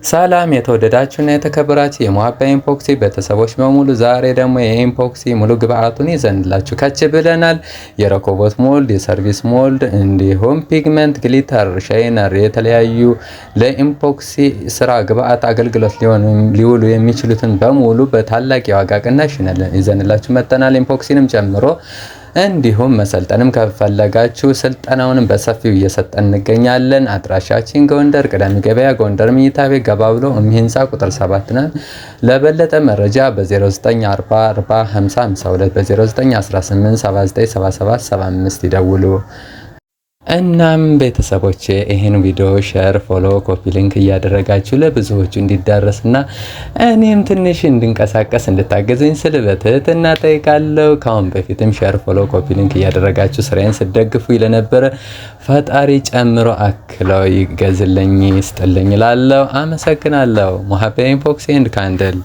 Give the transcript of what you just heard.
ሰላም የተወደዳችሁና የተከበራችሁ የሙሀባ epoxy ቤተሰቦች በሙሉ፣ ዛሬ ደግሞ የ epoxy ሙሉ ግብአቱን ይዘንላችሁ ከች ብለናል። የረኮቦት mold፣ የ service mold እንዲሁም pigment፣ glitter፣ shiner የተለያዩ ለ epoxy ስራ ግብአት አገልግሎት ሊውሉ የሚችሉትን በሙሉ በታላቅ የዋጋ ቅናሽ ይዘንላችሁ መጥተናል። Epoxy ንም ጨምሮ እንዲሁም መሰልጠንም ከፈለጋችሁ ስልጠናውንም በሰፊው እየሰጠን እንገኛለን። አድራሻችን ጎንደር ቅዳሜ ገበያ ጎንደር ምኝታ ቤት ገባ ብሎ እሚ ህንፃ ቁጥር 7 ነን። ለበለጠ መረጃ በ0940405052፣ በ0918797775 ይደውሉ። እናም ቤተሰቦቼ ይህን ቪዲዮ share፣ follow፣ copy link እያደረጋችሁ ለብዙዎቹ እንዲዳረስና እኔም ትንሽ እንድንቀሳቀስ እንድታገዘኝ ስል በትህትና ጠይቃለሁ። ካሁን በፊትም share፣ follow፣ copy link እያደረጋችሁ ስራዬን ስትደግፉ ለነበረ ፈጣሪ ጨምሮ አክለው ይገዝልኝ ይስጥልኝ እላለሁ። አመሰግናለሁ። ሙሀባ epoxy and candle።